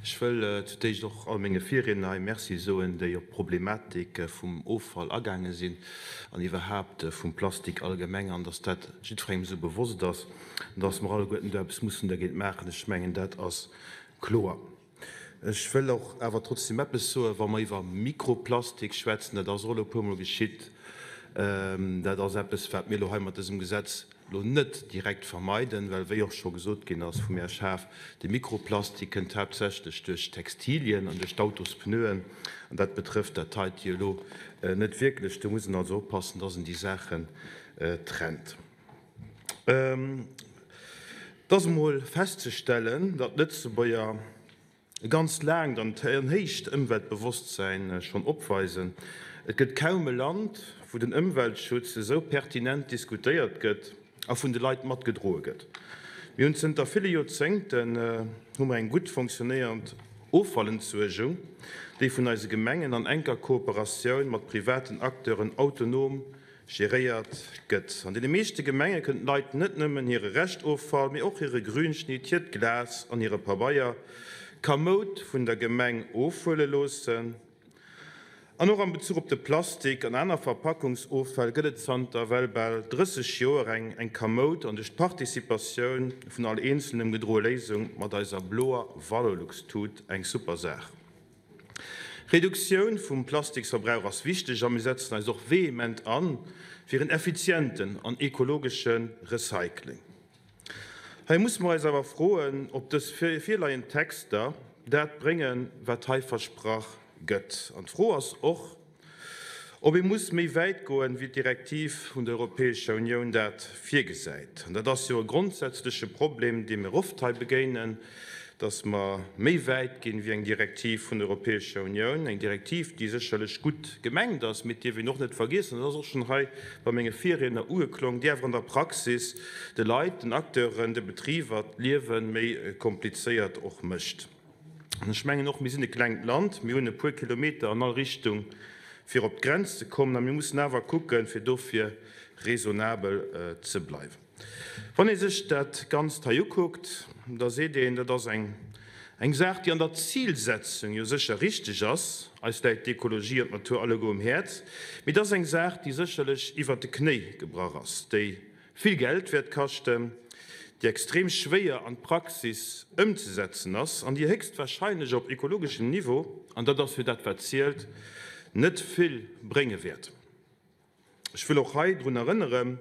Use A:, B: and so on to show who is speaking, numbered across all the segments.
A: Ech wëll zu d'éischt och all menge Virriedner hei Merci soen, déi op d'Problematik vum Offall agaange sinn an iwwerhaapt vum Plastik allgemeng, an dass dat jiddwerengem esou bewosst ass an dass mer alleguerten do eppes mussen dergéint maachen. Ech mengen, dat ass kloer. Ech wëll och awer trotzdem eppes soen, wa mer iwwer Mikroplastik schwätzen, dat ass och elo e puermol geschitt, dat ass eppes, wat mir elo hei mat dësem Gesetz elo net direkt vermeiden, well wéi och scho gesot ginn ass vum Här Schaaf, de Mikroplastik kënnt haaptsächlech duerch d'Textilien an duerch d'Autospneuen an dat betrëfft dat heite jo elo net wierklech. Do muss een also oppassen, dass een déi Saachen trennt. Et ass emol festzestellen, datt d'Lëtzebuerger e ganz laangt an héicht Ëmweltbewosstsäin schonn opweisen. Et gëtt kaum e Land, wou den Ëmweltschutz esou pertinent diskutéiert gëtt a vun de Leit matgedroe gëtt. Mir hunn zënter ville Joerzéngten hu mer eng gutt fonctionnéiernd Offallentsuergung, déi vun eise Gemengen an enker Kooperatioun mat privaten Acteuren autonom Geréiert gëtt. An deene meeschte Gemenge kënnen d'Leit net nëmmen hire Reschtoffall, mee och hire Grünschnitt, hiert Glas an hire Pabeier kamoud vun der Gemeng ofhuele loossen. An och am Bezuch op de Plastik an aner Verpackungsoffäll gëtt et zanter well bal 30 Joer eng eng kamoud an duerch d'Participatioun vun all Eenzelnem gedroe Léisung mat eiser bloer Valorlux-Tut. Eng super Saach! Reduktioun vum Plastiksverbrauch ass wichteg a mir setzen eis och vehement an fir en effizienten an ekologesche Recycling. Hei musse mer eis awer froen, ob dës virleiend Texter dat bréngen, wat hei versprach gëtt. An d'Fro ass och, Ob ee muss méi wäit goen, wéi d'Direktiv vun der Europäescher Unioun dat virgesäit. An dat ass jo e grondsätzleche Problem, deem mir oft hei begéinen, dass mer méi wäit ginn, wéi eng Direktiv vun der Europäescher Unioun, eng Direktiv, déi sécherlech gutt gemengt ass, mee et dierf een och net vergiessen, dat ass och schonn hei bei menge Virriedner ugeklong, déi awer an der Praxis de Leit, den Acteuren, de Betriber d'Liewe méi komplizéiert och mécht. An ech mengen och, mir sinn e klengt Land, mir hunn e puer Kilometer an all Richtung, fir op d'Grenz ze kommen, a mir mussen awer kucken, fir dofir raisonnabel ze bleiwen. Wann ee sech dat Ganzt hei ukuckt, da seet een, dat ass eng eng Saach, déi an der Zilsetzung jo sécher richteg ass, eis läit d'Ekologie an d'Natur alleguer um Häerz, mee et ass eng Saach, déi sécherlech iwwert de Knéi gebrach ass, déi vill Geld wäert kaschten, déi extrem schwéier an d'Praxis ëmzesetzen ass an déi héchstwahrscheinlech op ekologeschem Niveau, an dat ass jo dat wat zielt, net vill brénge wäert. Ech wëll och hei drun erënneren,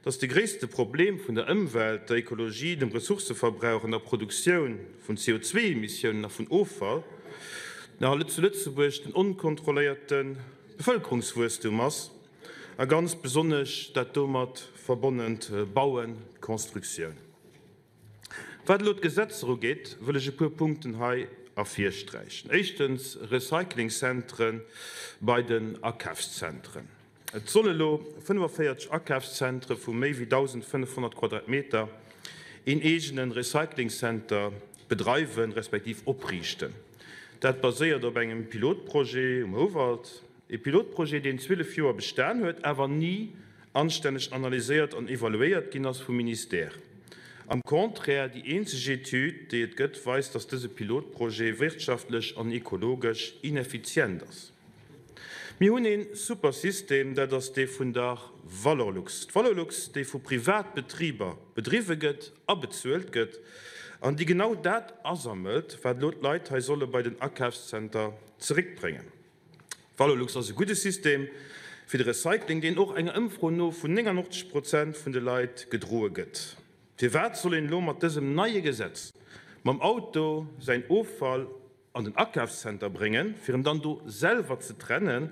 A: dass de gréisste Problem vun der Ëmwelt, der Ekologie, dem Ressourcëverbrauch an der Produktioun vun CO2-Emissiounen a vun Offall nach zu Lëtzebuerg den onkontrolléierte Bevëlkerungswuesstum ass, A ganz besonnesch dat domat verbonnent Bauen, d'Constructioun. Wat elo d'Gesetzer ugeet, wëll ech e puer Punkten hei ervirsträichen. Éischtens, Recyclingcentere bei den Akafszentren. Et solle elo 45 Akafszentre vu méi wéi 1.500 Quadratmeter een eegene Recyclingcenter bedreiwen, respektiv opriichten. Dat baséiert op engem Pilotprojet um Houwald. E Pilotprojet, deen 12 Joer bestan huet, awer ni anstänneg analyséiert an evaluéiert ginn ass vum Ministère. Am Contraire, déi eenzeg Etüd, déi et gëtt, weist, datt dëse Pilotprojet wirtschaftlech an ekologesch ineffizient ass. Mir hunn ee super System, dat ass dee vun der Valorlux. D'Valorlux, déi vu Privatbetriber bedriwwe gëtt a bezuelt gëtt, an déi genau dat asammelt, wat elo d'Leit hei solle bei den Akafszenter zeréckbréngen. Valorlux ass e gudde System fir de Recycling, deen och enger Ëmfro no vun 89 Prozent vun de Leit gedroe gëtt. Firwat soll een elo mat dësem neie Gesetz mam Auto säin Offall an den Akafszenter bréngen, fir en dann do selwer ze trennen,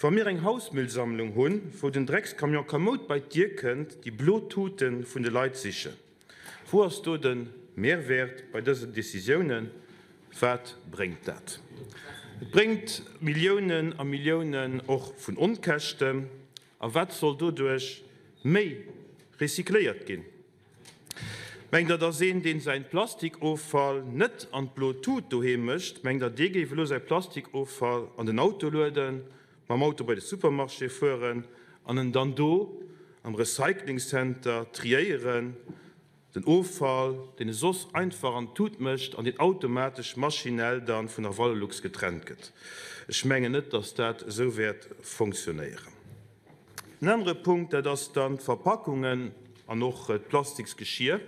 A: wa mir eng Hausmüllsammlung hunn, wou den Dreckscamion kamoud bei d'Dier kënnt, déi blo Tute vun de Leit sichen? Wou ass do de Mehrwert bei dësen Décisiounen? Wat bréngt dat? Et bréngt Milliounen a Milliounen och vun Onkäschten. A wat soll doduerch méi recycléiert ginn? Mengt Der, dass een, deen säin Plastikoffall net an d'blo Tut doheem mécht, mengt Der, dee géif elo säi Plastikoffall an den Auto lueden, mam Auto bei de Supermarché fueren an en dann do am Recyclingcenter triéieren? Den Offall, deen e soss einfach an d'Tut mécht an deen automatesch maschinell dann vun der Valorlux getrennt gëtt. Ech mengen net, dass dat esou wäert fonctionnéieren. En anere Punkt, dat ass dann d'Verpackungen an och d'Plastiksgeschier.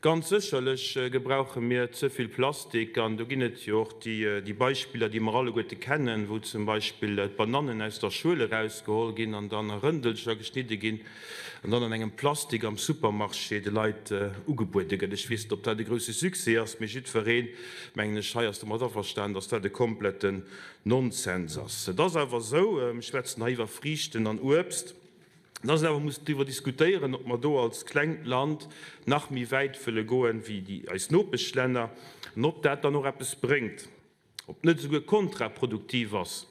A: Ganz sécherlech gebrauche mir ze vill Plastik an do ginn et jo och déi Beispiller, déi mer alleguerte kennen, wou zum Beispill d'Banannen aus der Schuel erausgeholl ginn an dann a Rëndelcher geschnidde ginn an dann an engem Plastik am Supermarché de Leit ugebuede gëtt. Ech weess net, ob dat e grousse Succès ass, mee jiddwereen, mengen ech, hei ass domat averstanen, dass dat e kompletten Nonsens ass. Et ass awer esou, mir schwätzen hei iwwer Friichten an Uebst, dass een awer muss driwwer diskutéieren, ob mer do als klengt Land nach méi wäit wëlle goen wéi déi eis Nopeschlänner an ob dat dann och eppes bréngt, ob net esouguer kontraproduktiv ass.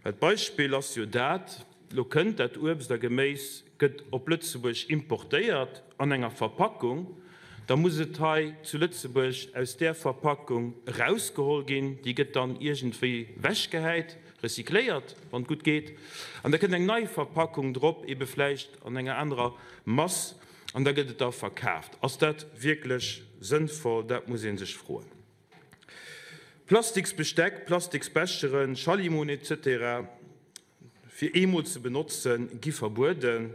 A: Well d'Beispill ass jo dat, Elo kënnt dat Uebst a Geméis gëtt op Lëtzebuerg importéiert an enger Verpackung, da muss et hei zu Lëtzebuerg aus där Verpackung erausgeholl ginn, déi gëtt dann iergendwéi wechgehäit, recycléiert, wann et gutt geet, an da kënnt eng nei Verpackung drop, ebe vläicht an enger anerer Mass, an da gëtt et da verkaaft. Ass dat wierklech sënnvoll? Dat muss ee sech froen. Plastiksbesteck, Plastiksbecheren, Schallimoen etc. Fir eemol ze benotzen, gi verbueden.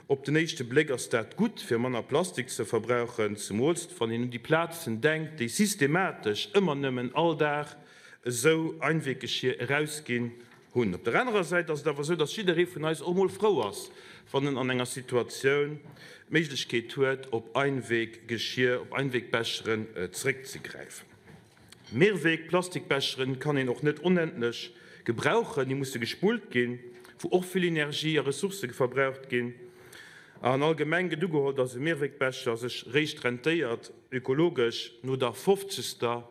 A: Op den éischte Bléck ass dat gutt, fir manner Plastik ze verbrauchen, zemools wann een un déi Plazen denkt, déi systematesch ëmmer nëmmen all Dag esou Einweggeschier erausginn hunn. Op der anerer Säit ass et awer esou, dass jidderee vun eis och mol frou ass, wann en an enger Situatioun d'Méiglechkeet huet, op Einweggeschier, op Einwegbecheren zeréckzegräifen. Mehrweg-Plastikbecheren kann een och net onendlech gebrauchen, déi musse gespullt ginn, wou och vill Energie a Ressourcë verbraucht ginn. An allgemeng gëtt ugeholl, dass e Mehrwegbecher sech réischt rentéiert ökologesch no der fofzegster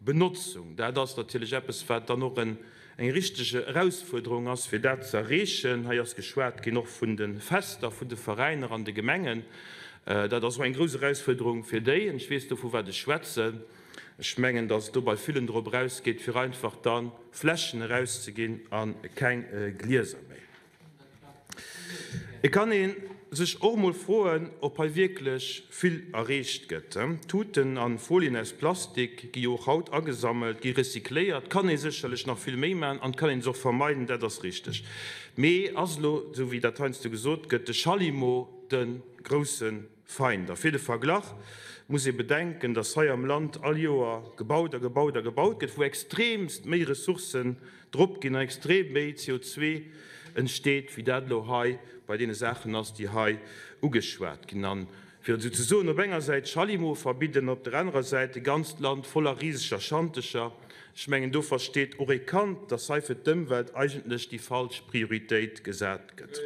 A: Benotzung. Dat ass natierlech eppes, wat dann och eng richteg Erausfuerderung ass, fir dat ze erreechen. Hei ass geschwat ginn och vun de Fester, vun de Veräiner an de Gemengen. Dat ass och eng grouss Erausfuerderung fir déi. An ech weess do, vu wat ech schwätzen. Ech mengen, datt et do bei villen drop erausgeet, fir einfach da Fläschen erauszeginn a keng Glieser méi. Et kann ee sech och emol froen, ob hei wierklech vill erreecht gëtt. Tuten a Folien aus Plastik gi jo och haut agesammelt, gi recycléiert. Kann ee sécherlech nach vill méi maachen an et kann een se och vermeiden, dat ass richteg. Mee ass elo, esou wéi dat heiansdo gesot gëtt, de Schallimo de grousse Feind? A fir de Verglach muss ee bedenken, datt hei am Land all Joer gebaut a gebaut a gebaut gëtt, wou extremst méi Ressourcen drop ginn an extrem méi CO2 entsteet, wéi dat elo hei bei deene Saachen ass, déi hei ugeschwat ginn. An fir et esou ze soen, op enger Säit Schallimo verbidden, op der anerer Säit e ganzt Land voller riseger Schantecher, ech mengen, do versteet och ee Kand, datt hei fir d'Ëmwelt eigentlech déi falsch Prioritéit gesat gëtt.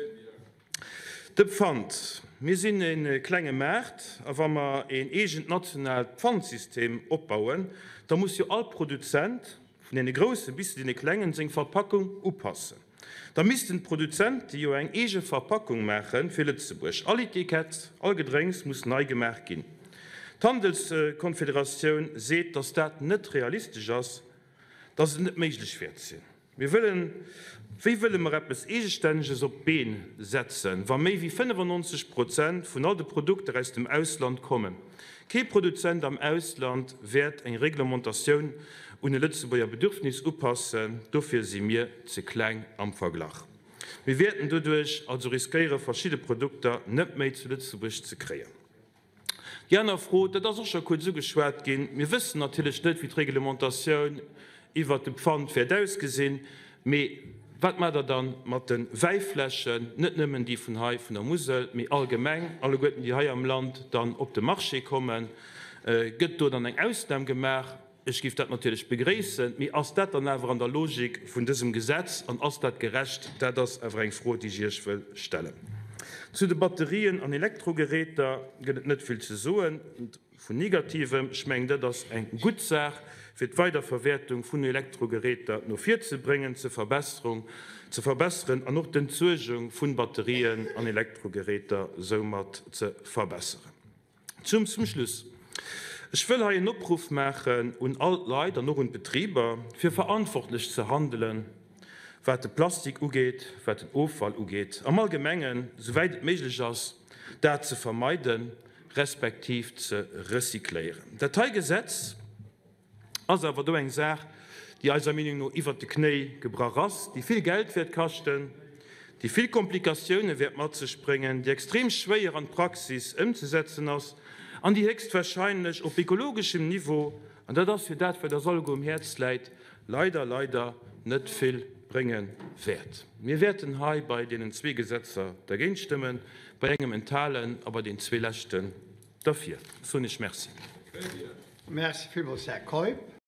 A: De Pfand. Mir sinn e klenge Maart a wa mer een eegent nationaalt Pfandsystem opbauen, da muss jo all Produzent, vun deene Grousse bis zu deene Klengen, seng Verpackung upassen. Da missten d'Produzente jo eng eege Verpackung maache fir Lëtzebuerg. All Etikett, all Gedrénks muss nei gemaach ginn. D'Handelskonfederatioun seet, datt dat net realistesch ass, datt et net méiglech wäert sinn. Mir wëllen, wéi wëlle mer eppes Eegestänneges op d'Been setzen, wa méi wéi 95 Prozent vun all de Produkter aus dem Ausland kommen? Kee Produzent am Ausland wäert eng Reglementatioun un e Lëtzebuerger Bedürfnis upassen, dofir si mir ze kleng am Verglach. Mir wäerten doduerch also riskéiere verschidde Produkter net méi zu Lëtzebuerg ze kréien. Déi aner Fro, dat ass och scho kuerz ugeschwat ginn, Mir wëssen natierlech net, wéi d'Reglementatioun iwwert de Pfand wäert ausgesinn, mee wat maacht Der dann mat de Wäifläschen, net nëmmen déi vun hei vun der Musel, mee allgemeng alleguerten, déi hei am Land dann op de Marché kommen? Gëtt do dann eng Ausnam gemaach? Ech géif dat natierlech begréissen, mee ass dat dann awer an der Logik vun dësem Gesetz an ass dat gerecht? Dat ass awer eng Fro, déi ech Iech wëll stellen. Zu de Batterien an Elektrogeräter gëtt et net vill ze soen vun Negativem. Ech mengen, dat ass eng gutt Saach, fir d'Weiderverwäertung vun Elektrogeräter no vir ze bréngen, ze Verbesserung, ze verbesseren an och d'Entsuergung vun Batterien an Elektrogeräter soumat ze verbesseren. Zum zum Schluss, Ech wëll hei en Opruff maachen un all d'Leit an och un d'Betriber, fir verantwortlech ze handelen, wat de Plastik ugeet, wat den Offall ugeet, am Allgemengen, souwäit et méiglech ass, dat ze vermeiden. respektiv ze recycléieren. Dat hei Gesetz ass awer do eng Saach, déi eiser Meenung no iwwert de Knéi gebrach ass, déi vill Geld wäert kaschten, déi vill Komplikatioune wäert mat sech bréngen, déi extrem schwéier an d'Praxis ëmzesetzen ass an déi héchstwahrscheinlech op ekologeschem Niveau, an dat ass jo dat, wat eis alleguer um Häerz läit, leider, leider net vill brénge wäert. Mir wäerten hei bei deenen zwee Gesetzer dergéint stëmmen, bei engem enthalen a bei den zwee leschten derfir. Ech soen Iech Merci.
B: Merci villmools, Här Keup.